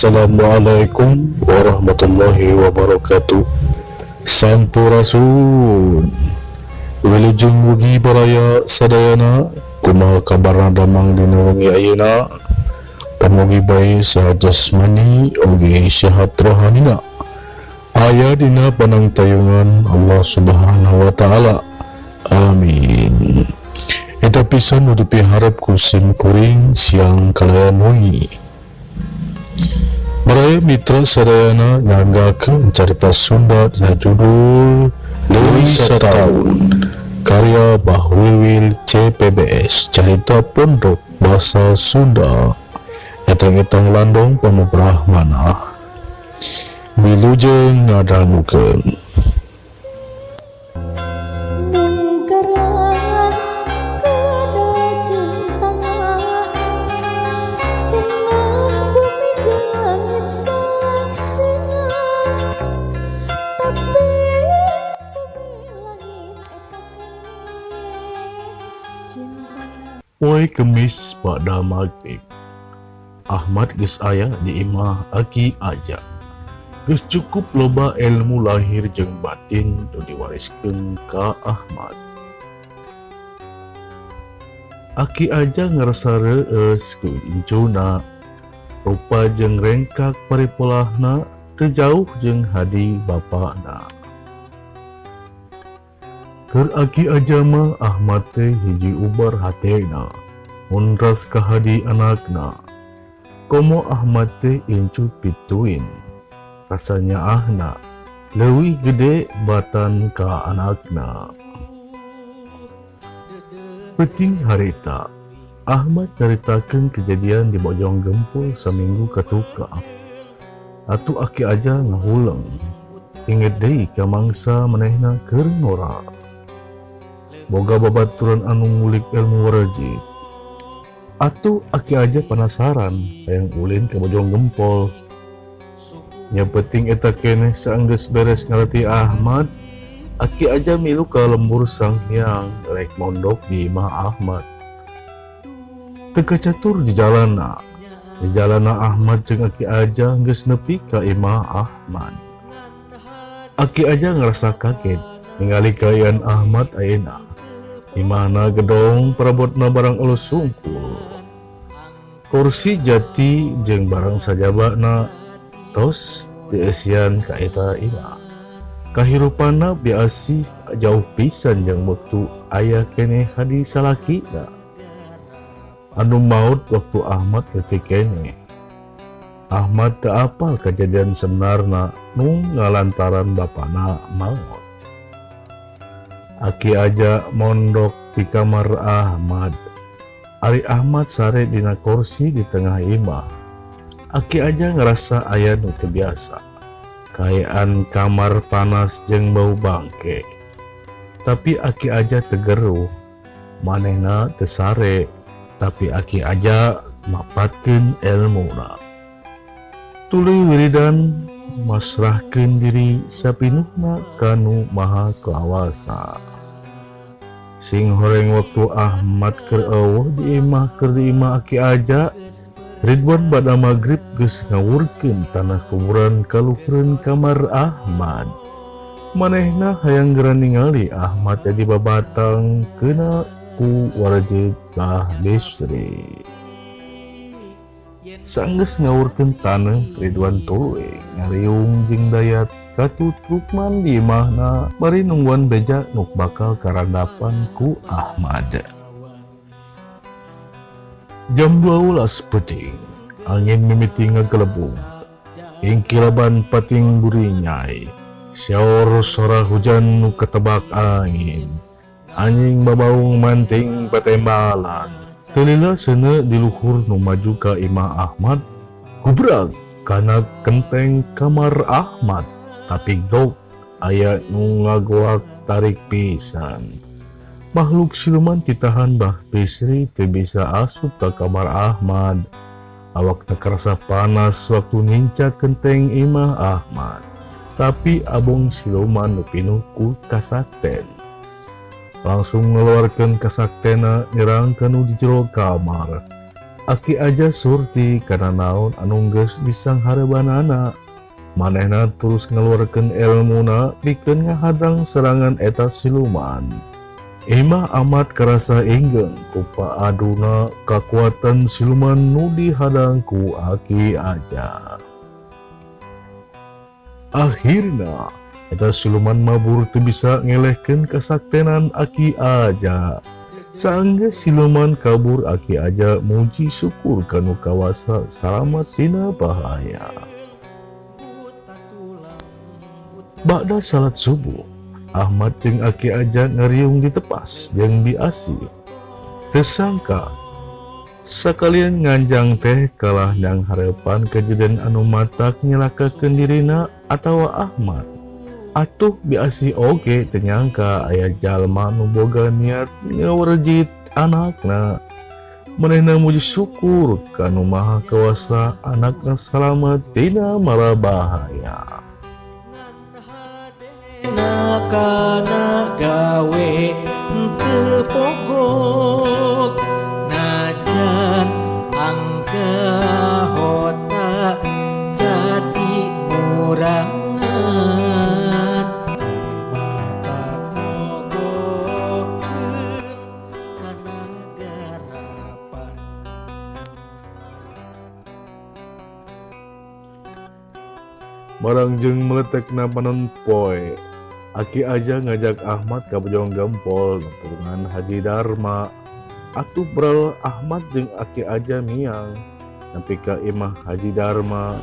Assalamualaikum warahmatullahi wabarakatuh. Sampurasun. Wilujeng wengi baraya sadayana. Kumaha kabarna damang dina wengi ayeuna? Pamugi bae sehat jasmani oge sehat rohanina. Aya dina panangtayungan Allah Subhanahu wa taala. Amin. Eta pisan nu dipiharep ku sim kuring siang kalayan wengi. Baraya mitra sadayana, nyanggakeun carita Sunda dina judul Leuwih Sataun karya Bah Wilwil CPBS, carita pondok bahasa Sunda, etang-etang landong pamabrahmana. Wilujeng ngadangukeun. Mungkeran kada cintana, cenah bumi jeung langit saksina, tapi bumi langit eta keneh cintana. Poe Kemis pada maghrib, Ahmad geus aya di imah Aki Aja. Geus cukup loba ilmu lahir jeung batin nu diwariskeun ka Ahmad. Aki Aja ngarasa reueus ku incuna. Rupa jeung rengkak paripolahna teu jauh jeung Hadi bapana. Keur Aki Aja mah Ahmad teh hiji ubar hatena, mundras ka Hadi anakna. Komo Ahmad teh incu pituin. Rasa nyaahna leuwih gede batan ka anakna. Peuting harita, Ahmad nyaritakeun kejadian di Bojong Gempol saminggu ka tukang. Atuh Aki Aja ngahuleng. Inget deui ka mangsa manehna keur ngora. Boga babaturan anu ngulik ilmu warejit. Atuh Aki Aja penasaran hayang ulin ka Bojong Gempol. Nya peuting eta keneh saenggeus beres ngalatih Ahmad, Aki Aja milu ka lembur Sang Hyang rek mondok di imah Ahmad. Teu kacatur di jalana. Di jalana Ahmad jeung Aki Aja geus nepi ka imah Ahmad. Aki Aja ngerasa kaget ningali kaayaan Ahmad ayeuna. Imahna gedong, perabotna barang alus sungkul. Kursi jati jeung barang sajabana tos dieusian ka eta imah. Kahirupanna biasih jauh pisan jeung waktu aya keneh Hadi salakina, anu maut waktu Ahmad leutik keneh. Ahmad teu apal kejadian sebenarna nu ngalantaran bapana maut. Aki Aja mondok di kamar Ahmad. Ari Ahmad sare dina kursi di tengah imah. Aki Aja ngerasa aya nu teu biasa. Kaayaan kamar panas jeung bau bangke. Tapi Aki Aja teu geruh. Manehna teu sare, tapi Aki Aja mapatkeun elmuna. Tuluy wiridan masrahkeun diri sapinuhna ka Nu Maha Kawasa. Sing horeng waktu Ahmad keur euweuh di imah, keur di imah Aki Aja, Ridwan bada maghrib geus ngawurkeun tanah kuburan kaluhureun kamar Ahmad. Manehna hayang geura ningali Ahmad jadi babatang kena ku warejit Bah Bisri. Saenggeus ngawurkeun taneuh, Ridwan tuluy ngariung jeung Dayat katut Rukman di imahna bari nungguan beja nu bakal karandapan ku Ahmad. Jam 12 peuting, angin mimiti ngagelebung. Ingkilaban pating burinyai. Syaur sora hujan nu ketebak angin. Anjing babaung manting patembalan. Teu lila seuneu di luhur nu maju ka imah Ahmad, gubrag kana kenteng kamar Ahmad. Tapi gok aya nu ngagoak tarik pisan. Makhluk siluman titahan Bah Bisri teu bisa asup ka kamar Ahmad. Awakna kerasa panas waktu nincak kenteng imah Ahmad. Tapi abong siluman nu pinuh ku kasakten. Langsung ngeluarkeun kasaktena nyerang ka nu di jero kamar. Aki Aja surti kana naon anu geus disanghareubanana. Manehna terus ngaluarkeun elmuna pikeun ngahadang serangan eta siluman. Imah amat karasa inggeng ku paaduna kakuatan siluman nu dihadang ku Aki Aja. Akhirna eta siluman mabur teu bisa ngelehkeun kasaktenan Aki Aja. Saenggeus siluman kabur, Aki Aja muji syukur kanu kawasa salamet tina bahaya. Ba'da salat subuh, Ahmad jeung Aki Aja ngariung ditepas jeung Bi Asih. Teu sangka sakalian nganjang teh kalah nyanghareupan kejadian anu matak nyelakakeun dirina atawa Ahmad. Atuh Bi Asih oge teu nyangka aya jalma nu boga niat ngawerjit anakna. Manehna muji syukur ka Nu Maha Kawasa anakna salamet tina mara bahaya. Kana gawe teu pogok najan anggota jadi murangan mata mogokeun kana garapan. Barang jeung meletekna panon poe, Aki Aja ngajak Ahmad ka Bojong Gempol nulungan Haji Dharma. Atuh bral Ahmad jeung Aki Aja miang nepi ka imah Haji Dharma.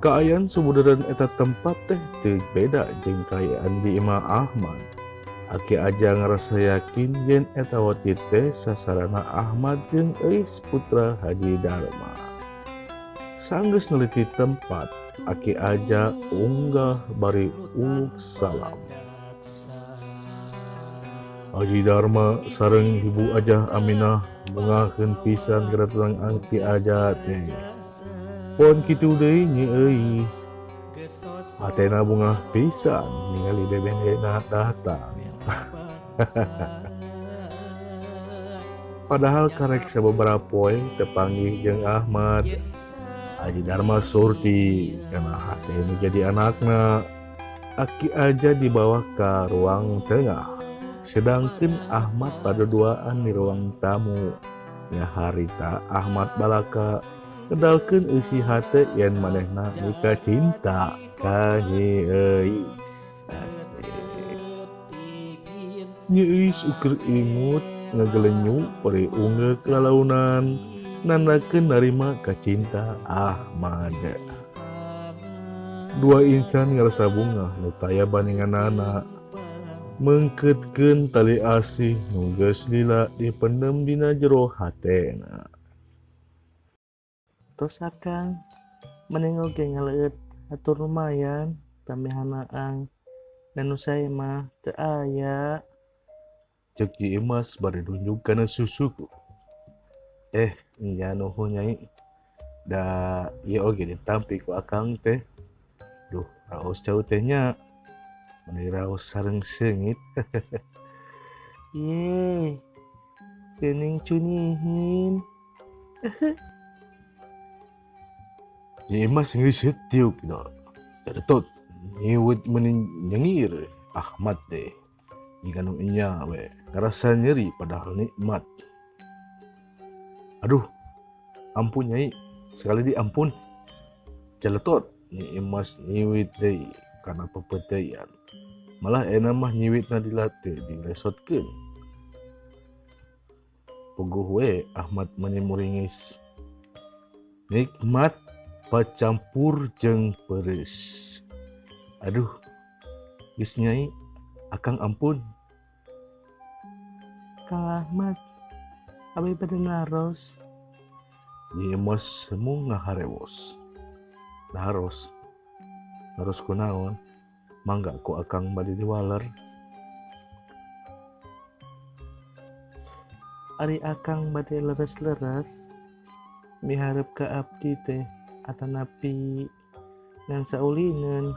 Kaayaan sabudereun eta tempat teh teu beda jeung kaayaan di imah Ahmad. Aki Aja ngarasa yakin yen eta wati teh sasarana Ahmad jeung Euis putra Haji Dharma. Sanggeus neliti tempat, Aki Aja unggah bari uluk salam. Haji Dharma sareng Ibu Ajah Aminah bungaheun pisan kedatangan Aki Aja teh. Pon kitu deui Nyi Euis. Hatena bungah pisan ningali bebehna datang. Padahal karek sababaraha poe tepanggih jeung Ahmad. Haji Dharma surti kana hate nu jadi anakna. Aki Aja dibawa ka ruang tengah. Sedangkan Ahmad paduduaan di ruang tamu. Nya harita Ahmad balaka ngedalkeun eusi hate yen manehna mika cinta ka Nyi Euis. Asik. Nyi Euis ukur imut ngagelenyu bari ungeuk lalaunan nandakeun narima kacinta Ahmad. Dua insan ngarasa bungah nu taya bandinganana. Mengketkeun tali asih nu geus lila dipendem dina jero hatena. Tos akang mending oge ngaleueut atur lumayan tamehanaang dan nu sae mah teu aya. Ceuk Nyi Imas bari nunjuk kana susuku. Nya nuhun Nyai. Da ieu oge ditampi ku akang teh. Duh, raos cau teh nya. Meni raos sareng seungit. Ye, geuning cunihin. Nyi Imas geus hetiuk da. Datot nyiwet meni nyengir Ahmad teh. Jika nu enya we ngarasa nyeri padahal nikmat. Aduh, ampun Nyai, sekali di ampun. Celetot Nyi Imas nyiwit deui kana pepeteian. Malah enak mah nyiwitna dilate dilesotkeun. Puguh we Ahmad meni muringis. Nikmat pacampur jeung pereus. Aduh, geus Nyai, akang ampun. Kang Ahmad, abi bade naros. Nyi Imas semu ngaharewos. Naros. Naros kunaon? Mangga ku akang bade diwaler. Ari akang bade leres-leres miharep ka abdi teh atanapi ngan saulineun.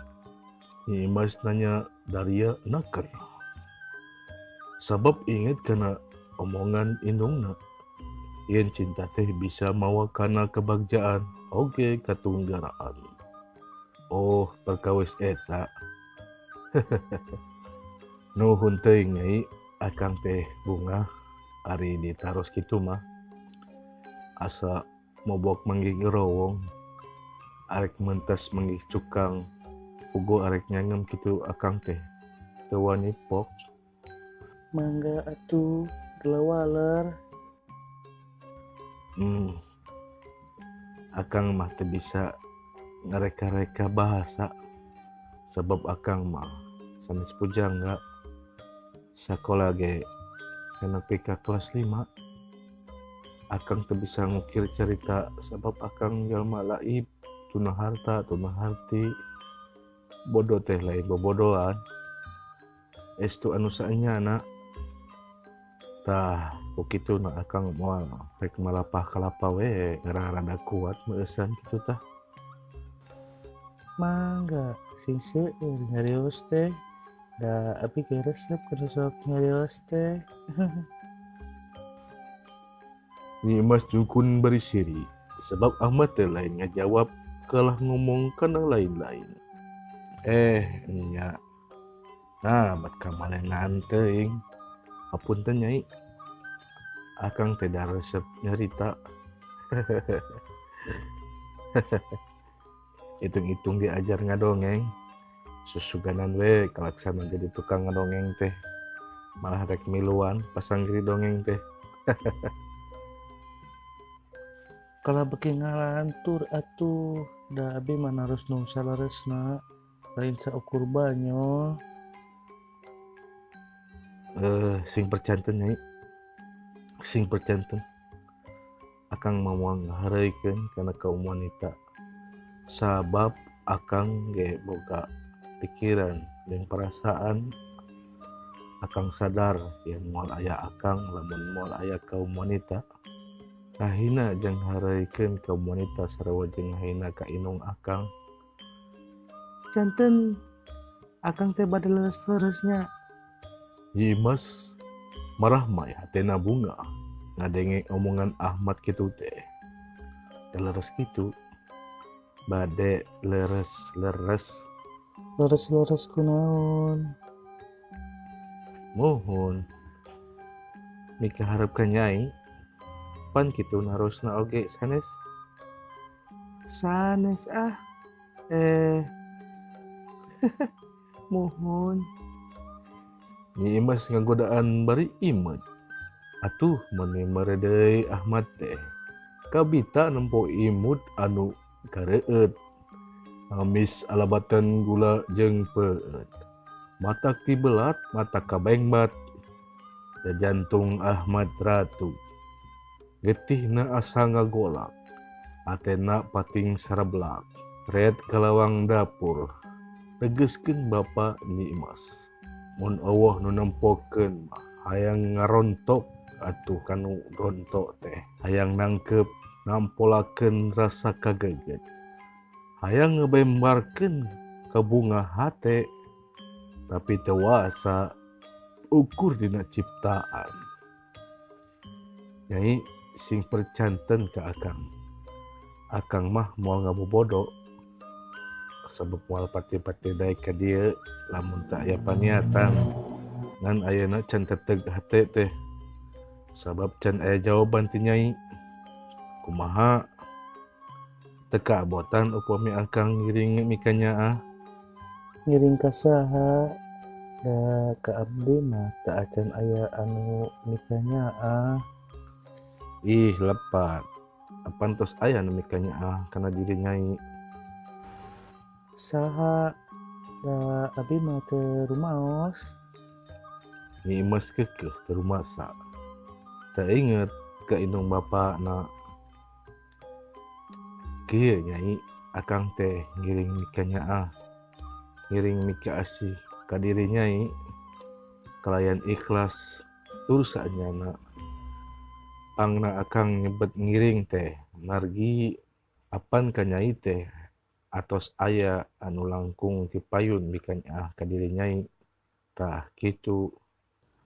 Nyi Imas nanya daria naker. Sabab inget kana omongan indungna. Yen cinta teh bisa mawa kana kebagjaan oge katunggaraan. Oh, perkawis eta. Nuhun teuing Nyai, akang teh bungah ari ditaros kitu mah. Asa mobok manggih gerowong, arek mentes manggih cukang, pugo arek nyangem kitu akang teh teu wani pok. Mangga atuh gelawaler. Akang mah teu bisa ngareka-reka bahasa sebab akang mah sanes pujangga, sakola ge nepi ka kelas 5. Akang teu bisa ngukir cerita sebab akang jalma laib, tuna harta, tuna harti. Bodoh teh lain bobodohan. Estu anu saenyana. Tah, ku kitu na akang moal rek malapah kalapa we, ngarah rada kuat meueusan kitu tah. Mangga sing seueur nyarios teh. Da abi ge resep kana sok nyarios teh. Nyi Imas jungkun bari siri sebab Ahmad teh lain ngajawab kalah ngomong kana lain-lain. Nya. Nah, bat kamalenaan teuing. Hapunten Nyai. Akang teh da resep nyarita. Hitung-hitung diajar ngadongeng. Susuganan we kalaksana jadi tukang ngadongeng teh. Malah rek miluan pasanggiri dongeng teh. Kalah beki ngalantur atuh, da abi mah naros nu saleresna, lain saukur banyol. Sing percanten Nyai. Sing percanten. Akang mah moal ngahareuikeun kana kaum wanita. Sabab akang ge boga pikiran jeung perasaan. Akang sadar yen moal aya akang lamun moal aya kaum wanita. Kahina jeung hareuikeun kaum wanita sarua jeung hina ka inung akang. Janten akang teh bade leres-leresnya. Nyi Imas marah mah hatena bunga ngadenge omongan Ahmad kitu teh. Leres kitu bade leres-leres. Leres-leres kunaon? Mohon mikaharep ka Nyai. Pan kitu narosna oge sanes. Sanes ah. Mohon. Nyi Imas ngagodaan bari imet. Atuh meuni mere deui Ahmad teh. Kabita nempo imut anu kareueut. Amis alabatan gula jeung peueut. Matak tibelat, mata kabengbat. Da jantung Ahmad ratu. Getihna asa ngagolak. Atena pating sareblak. Red kalawang dapur. Tegeskeun bapa Nyi Imas. Mun eueuh nu nempokeun mah hayang ngarontok atuh kanu rontok teh. Hayang nangkep nampolakeun rasa kageget. Hayang ngebembarkeun ka bunga hate. Tapi teu wasa ukur dina ciptaan. Nyai sing percanten ka akang. Akang mah moal ngabobodo. Sebab moal pati-pati daek ka dieu lamun teu aya paniatan. Ngan ayeuna can teteg hate teh. Sabab can aya jawaban ti Nyai. Kumaha teu kaabotan upami akang ngiring mikanyaah? Ngiring ka saha? Da ka abdi mah teu acan aya anu mikanyaah. Ih, lepat. Apan tos aya nu mikanyaah kana diri Nyai? Saha? Da abi mah teu rumaos. Nyi Imas keukeuh teu rumasa. Teu inget ka indung bapana. Kieu Nyai, akang teh ngiring mikanyaah. Ngiring mika asih ka diri Nyai. Kalayan ikhlas tur saenyana. Pangna akang nyebet ngiring teh margi apan ka Nyai teh atos aya anu langkung ti payun mikanyaah ka diri Nyai. Tah kitu.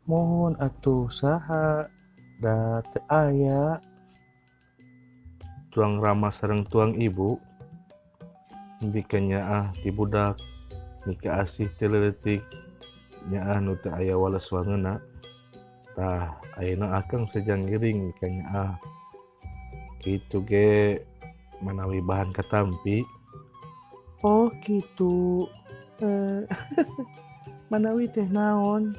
Mohon atuh saha? Da teu aya. Tuang rama sareng tuang ibu bikanyaah ti budak mika asih ti leutik nyaah nu teu aya wales wangeuna. Tah ayeuna akang sejang giring mikanyaah kitu ge manawi bahan katampi. Oh kitu. Manawi teh naon?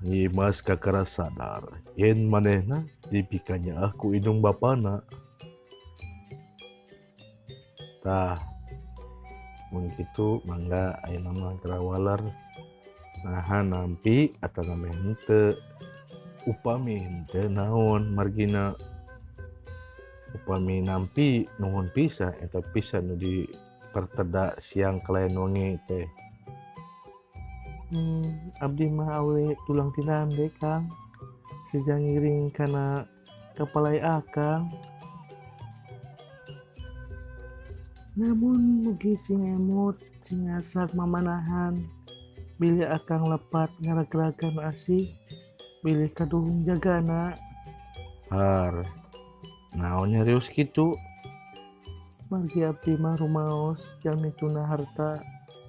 Nyi Imas kakara sadar yen manehna dipikanyaah ku indung bapana. Tah mun kitu mangga ayeuna mah geura waler naha nampi atawa meh henteu. Upami henteu naon margina, upami nampi nuhun pisan eta pisan nu diperteda siang kalayan wengi teh. Abdi mah awe tulang tinambe Kang, sejang ngiring kana kapalai akang. Namun mugi sing emut sing asak mamanahan, bilih akang lepat ngaragragan asih, bilih kaduhung jagana. Har, naon nyarios kitu? Margi abdi mah rumaos jalmi tuna harta,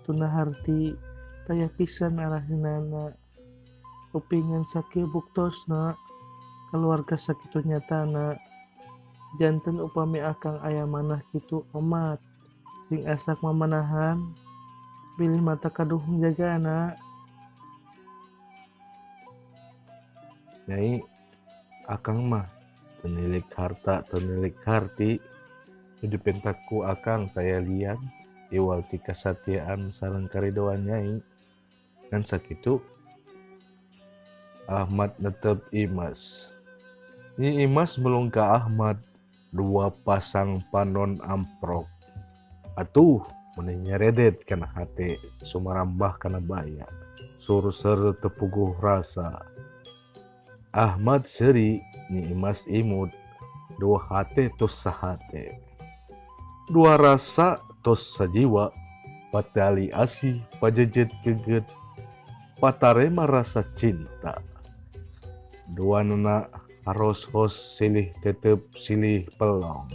tuna harti, taya pisan arahinana. Upingan sakieu buktosna, keluarga sakitu nyatana. Janten upami akang aya manah kitu omat, sing asak mamanahan, bilih mata kaduhung jagana. Nyai, akang mah tenilik harta tenilik harti, nu dipenta ku akang taya lian iwal ti kasatiaan sareng karidoan nyai. Ngan sakitu Ahmad netep Imas. Nyi Imas melung ka Ahmad dua pasang panon amprok. Atuh meni nyeredet kana hate sumarambah kana baya. Surser tepuguh rasa. Ahmad seuri, Nyi Imas imut. Dua hate tos sahate. Dua rasa tos sajiwa. Patali asih pajejet geget. Patarema rasa cinta. Dua nona haros-hos silih tetep silih pelong.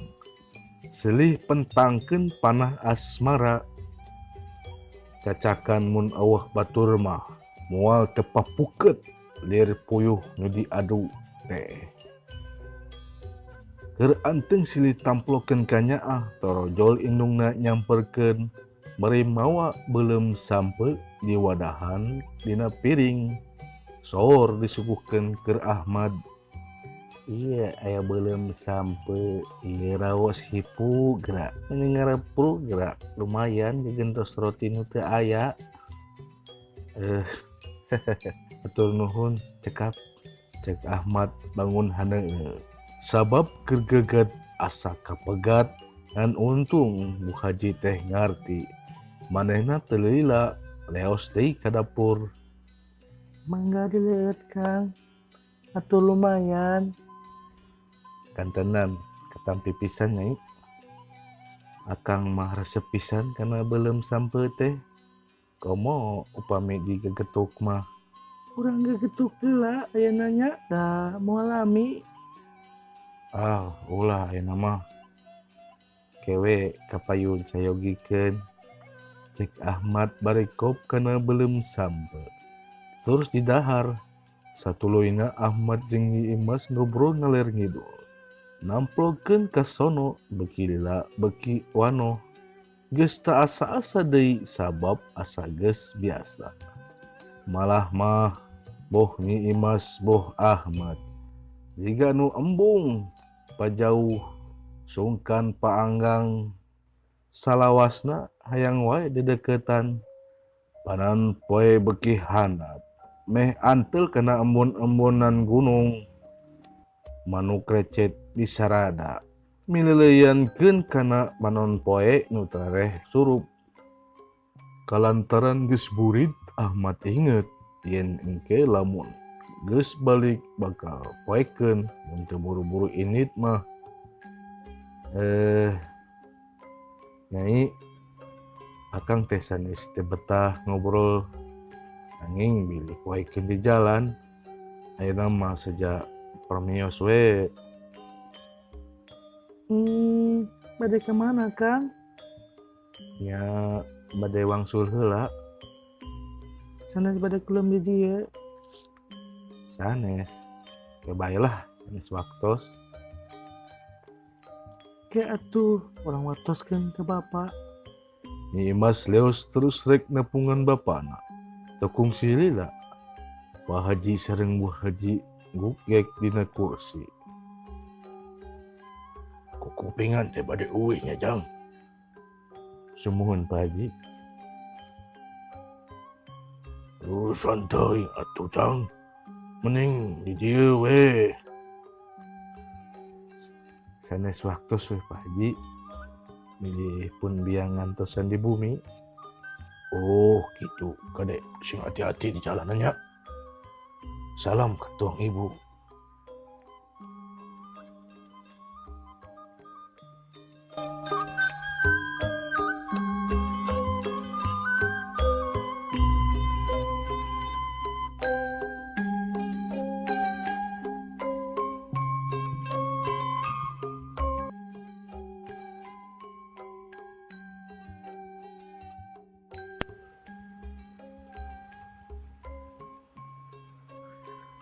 Silih pentangkeun panah asmara. Cacakan mun awah batur mah moal tepapuket lir puyuh nu diadu teh. Keur anteng silih tamplokeun ka nyaah torojol indungna nyamperkeun bari mawa beuleum sampe di wadahan dina piring. Soor disuguhkeun keur Ahmad. Iya, aya beuleum sampe, ieu raos hipu geura, meni ngarepru geura, lumayan gegentos roti nu teu aya. Atur nuhun cekap. Cek Ahmad bangun haneul. Sabab keur geget asa kapegat ngan untung Bu Haji teh ngarti. Manehna teu lila leos deui ka dapur. Mangga dileueut Kang, atuh lumayan. Kantenan katampi pisan nyai. Akang mah resep pisan kana beuleum sampe teh. Komo upami digegetuk mah. Urang gegetuk heula ayeuna nya, da moal lami. Ah, ulah ayeuna mah. Kewe kapayun sayogikeun. Cek Ahmad barekop kana beuleum sampe. Terus didahar. Satuluyna Ahmad jeung Nyi Imas ngobrol ngaler ngidul. Namplokeun ka sono beuki lila beuki wanoh. Geus teu asa-asa deui sabab asa geus biasa. Malah mah boh Nyi Imas boh Ahmad. Jiga nu embung pajauh sungkan paanggang salawasna hayang wae dedeketan. Panan poe beuki handap meh antel kana embun-embunan gunung. Manuk recet disarada mileleuyankeun kana panon poe nu tareh surup. Kalantaran geus burit Ahmad inget yen engke lamun geus balik bakal poekeun mun teu buru-buru init mah. Nyai, akang teh sanes teu betah ngobrol nanging bilih poekeun di jalan. Ayeuna mah seja permios we. Bade ka mana Kang? Nya bade wangsul heula. Sanes bade kulem di dieu. Sanes. Ke bae lah, sanes waktos. Ke atuh urang watoskeun ka bapa. Nyi Imas leos terus rek nepungan bapana. Teu kungsi lila. Pak Haji sareng Bu Haji gugek dina kursi. Kukupingan teh bade uih nya Jang. Sumuhun Pak Haji. Urusan teuing atuh Jang. Mending di dieu we. Sanes waktos we Pak Haji. Milih pun biang ngantosan di bumi. Oh gitu, kade sing hati-hati di jalanannya. Salam ke tuang ibu.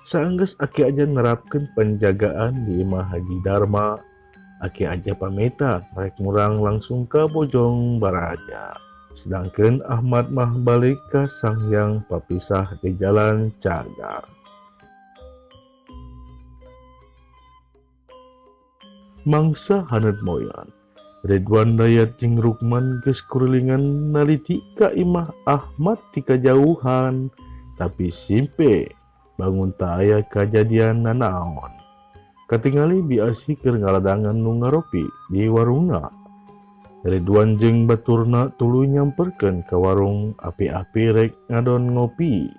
Saenggeus Aki Aja nerapkeun penjagaan di imah Haji Dharma, Aki Aja pamitan rek murang langsung ka Bojong Baraja. Sedangkeun Ahmad mah balik ka Sanghyang papisah di Jalan Cagar. Mangsa haneut moyan, Ridwan Dayat jeung Rukman geus kurilingan naliti ka imah Ahmad ti kajauhan, tapi simpe bangun tak aya kajadian nanaon. Katingali biasi keur ngaladangan nu ngaropi di warungna. Ridwan jeung baturna tuluy nyamperkeun ka warung api-api rek ngadon ngopi.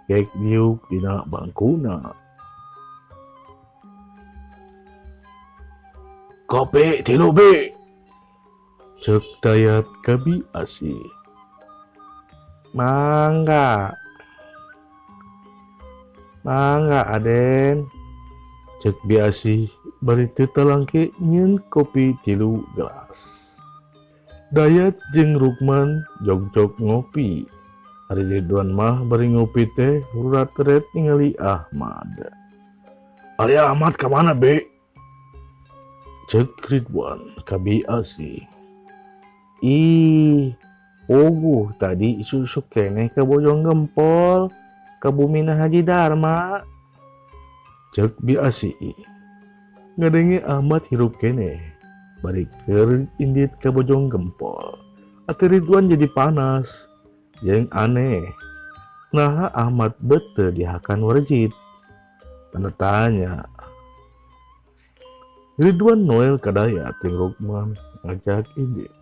Kek diuk dina bangkuna. Kopi tilu be. Ceuk Dayat ka Biasi. Mangga. Mangga Aden. Ceuk Biasi bari teu talangke nyieun kopi 3 gelas. Dayat jeung Rukman jog-jog ngopi. Ari Ridwan mah bari ngopi teh rurat-ret ningali Ahmad. Ari Ahmad ka mana be? Ceuk Ridwan ka Biasi. Ih, puguh tadi isuk-isuk keneh ka Bojong Gempol. Ka bumina Haji Dharma. Ceuk Biasi. Ngadenge Ahmad hirup keneh bari keur indit ka Bojong Gempol. Ati Ridwan jadi panas jeung aneh. Naha Ahmad bete dihakan warjit? Tanda tanya. Ridwan Noel kadaya jeung Rukman ngajak indit.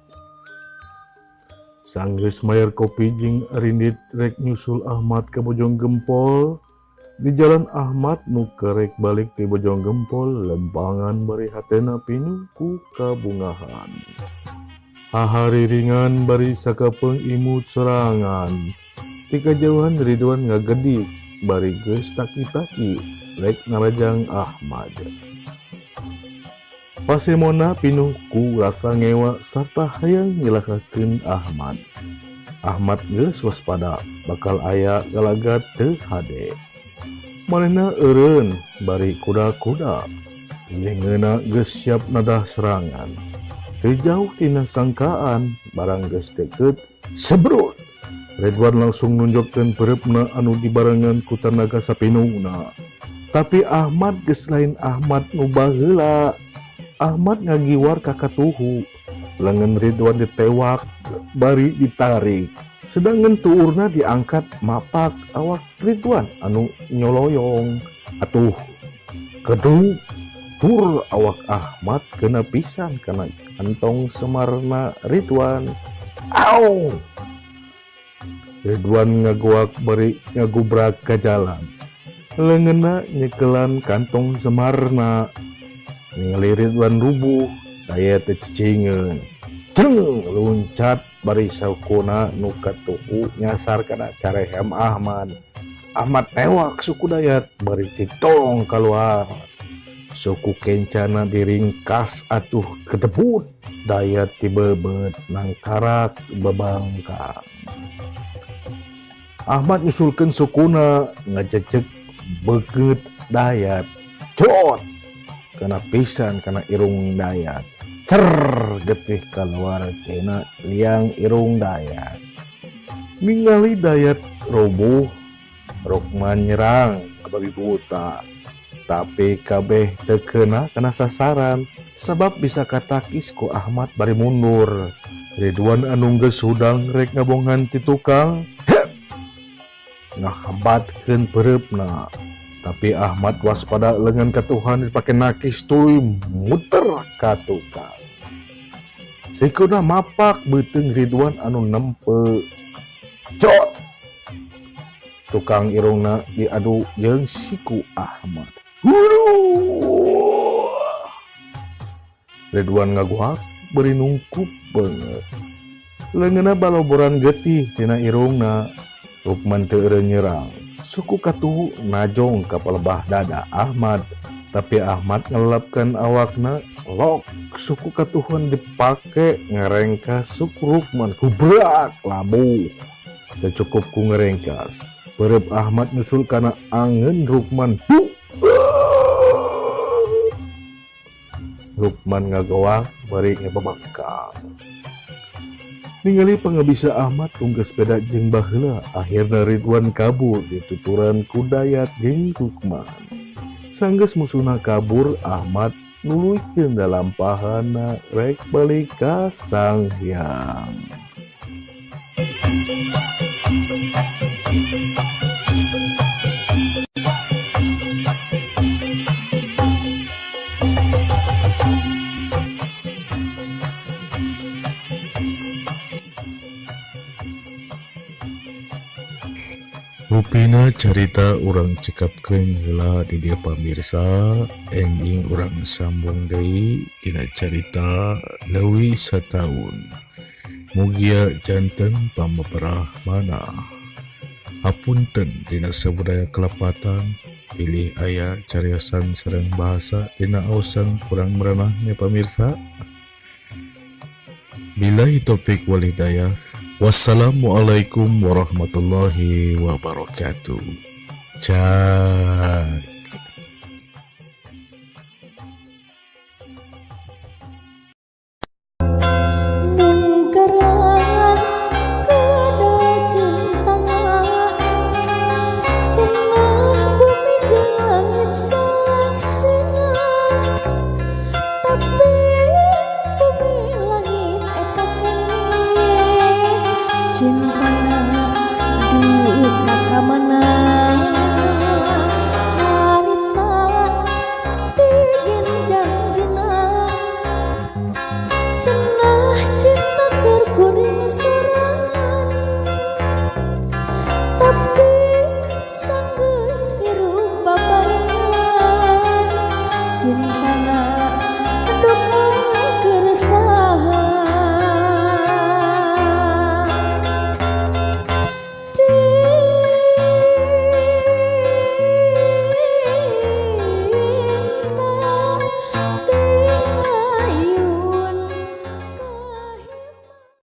Sanggeus mayar kopi jeung rindit rek nyusul Ahmad ka Bojong Gempol. Di jalan Ahmad nu kerek balik ti Bojong Gempol lempangan bari hatena pinuh ku kabungahan. Hahariringan bari sakapeung imut sorangan. Ti kajauhan Ridwan ngagedik bari geus taki-taki rek ngarajang Ahmad. Pasemona pinuh ku rasa ngewa sarta hayang nyilakakeun Ahmad. Ahmad geus waspada bakal aya galagat teu hade. Manehna eureun bari kuda-kuda. Leungeunna geus siap nadah serangan. Teu jauh tina sangkaan barang geus deukeut sebrut. Ridwan langsung nunjukkeun pereupna anu dibarengan ku tanaga sapinungna. Tapi Ahmad geus lain Ahmad nu baheula. Ahmad ngagiwar ka katuhu. Lengan Ridwan ditewak bari ditarik. Sedangkan tuurna diangkat mapak awak Ridwan anu nyoloyong. Atuh kedu tur awak Ahmad kena pisan kana kantong semarna Ridwan. Au! Ridwan ngaguak bari ngagubrak ka jalan. Leungeunna nyekelan kantong semarna. Ningali Ridwan rubuh, daya teh cicingeun. Ceng luncat bari saukuna nu katuhu nyasar kana carehem Ahmad. Ahmad newak suku Dayat bari ditolong keluar. Suku kencana diringkas atuh kedebut Dayat tibebet nangkarak bebangkang. Ahmad nyusulkeun sukuna ngajejeg beungeut Dayat. Jot kana pisan kana irung Dayat. Cer getih kaluar tina liang irung Dayat. Ningali Dayat roboh, Rukman nyerang ka babi buta. Tapi kabeh teu keuna kana sasaran sabab bisa katakis ku Ahmad bari mundur. Ridwan anu geus hudang rek ngabongan ti tukang ngahambatkeun peureupna. Tapi Ahmad waspada leungeun katuhan dipake nakis tuluy muter ka tukang. Sikuna mapak beuteung Ridwan anu nempe. Jot! Tukang irungna diadu jeung siku Ahmad. Huruh! Ridwan ngaguak beri nungkup beungeut. Leungeunna baloboran getih tina irungna. Rukman teu eureun nyerang. Suku katuhu najong ka palebah dada Ahmad. Tapi Ahmad ngelapkeun awakna lok suku katuhuan dipake ngerengkas suku Rukman kubrak labuh. Teu cukup ku ngerengkas. Perep Ahmad nyusul kana angeun Rukman. Duh! Rukman ngagoang bari ngebebangkang. Ningali pangebisa Ahmad unggeus beda jeung baheula, akhirna Ridwan kabur dituturan ku Dayat jeung Rukman. Sanggeus musuhna kabur, Ahmad nuluykeun lalampahana rek balik ka Sanghyang. Rupina carita urang cekapkeun heula di dieu pamirsa, enjing urang sambung deui dina carita leuwih sataun. Mugia janten pamaperah manah. Hapunten dina sabudaya kelepatan, pilih aya cariosan sareng bahasa dina aosan kurang merenahnya pamirsa. Billahi taufik wal hidayah. Wassalamualaikum warahmatullahi wabarakatuh. Cak. Mungkeran kada cintana, cenah bumi jeung langit saksina, tapi bumi langit eta keneh cintana duka ka mana.